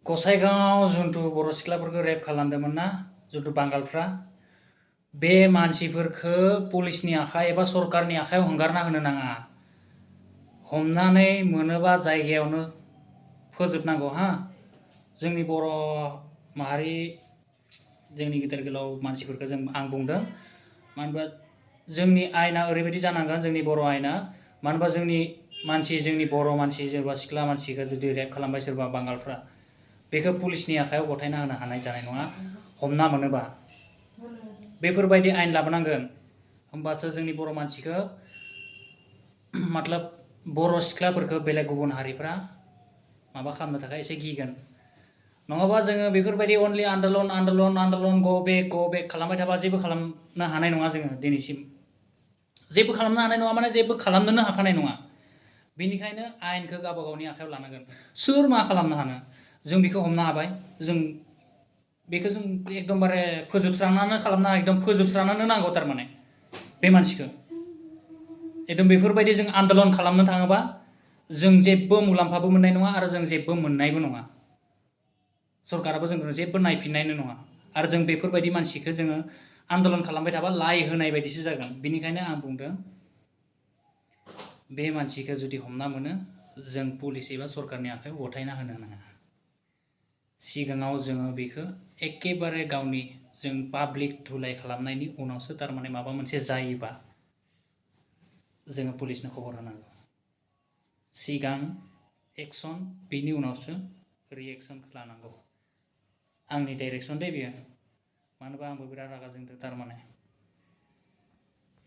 गसाइगाव जुन्थु बर' सिख्लाफोरखौ रेप खालामदोंमोन ना जुन्थु बांगालफ्रा बे मानसिफोरखौ पुलिसनि आखाइ एबा सरकारनि आखायाव हंगारना होनो नाङा हमनानै मोनोबा जायगायावनो फोजोबनांगौ हा जोंनि बर' माहारि जोंनि गिदिर गोलाव मानसिफोरखौ आं बुंदों मानो होनबा जोंनि आयेना ओरैबायदि जानांगोन जोंनि बर' आयेना मानो होनबा जोंनि बर' मानसि जेनेबा सिख्ला मानसिखौ जुदि रेप खालामबाय सोरबा बांगालफ्रा बेखौ पुलिसनि आखायाव गथायना होनो हानाय जानाय नङा हमना मोनोबा बेफोरबायदि आयेन लाबोनांगोन होमबासो जोंनि बर' मानसिखौ मतलब बर' सिख्लाफोरखौ बेलेग गुबुन हारिफ्रा माबा खालामनो थाखाय एसे गिगोन नङाबा जोङो बेफोरबायदि अनलि आन्दलन ग बेक खालामबाय थाबा जेबो खालामनो हानाय नङा जोङो दिनैसिम जेबो खालामनो हानाय नङा माने जेबो खालामनोनो हाखानाय नङा बेनिखायनो आयेनखौ गावबा गावनि आखायाव लानांगोन सोर मा खालामनो हानो जों बेखौ हमनो हाबाय जों बेखौ जों एकदमबारे फोजोबस्रांनानै खालामनो एकदम फोजोबस्रांनानै नांगौ थारमाने बे मानसिखौ एकदम बेफोरबायदि जों आन्दलन खालामनो थाङोबा जों जेबो मुलाम्फाबो मोननाय नङा आरो जों जेबो मोननायबो नङा सरकाराबो जोंखौ जेबो नायफिननायनो नङा आरो जों बेफोरबायदि मानसिखौ जोङो आन्दलन खालामबाय थाबा लाइ होनाय बायदिसो जागोन बेनिखायनो आं बुंदों बे मानसिखौ जुदि हमना मोनो जों पुलिस एबा सरकारनि आखायाव गथायना होनो नाङा सिगाङाव जोङो बेखौ एखेबारे गावनि जों पाब्लिक धुलाय खालामनायनि उनावसो थारमाने माबा मोनसे जायोबा जोङो पुलिसनो खबर होनांगौ सिगां एक्सन बिनि उनावसो रिएक्सनखौ लानांगौ आंनि डाइरेक्सन दे बेयो मानो होनबा आंबो बिराद रागा जोंदों थारमाने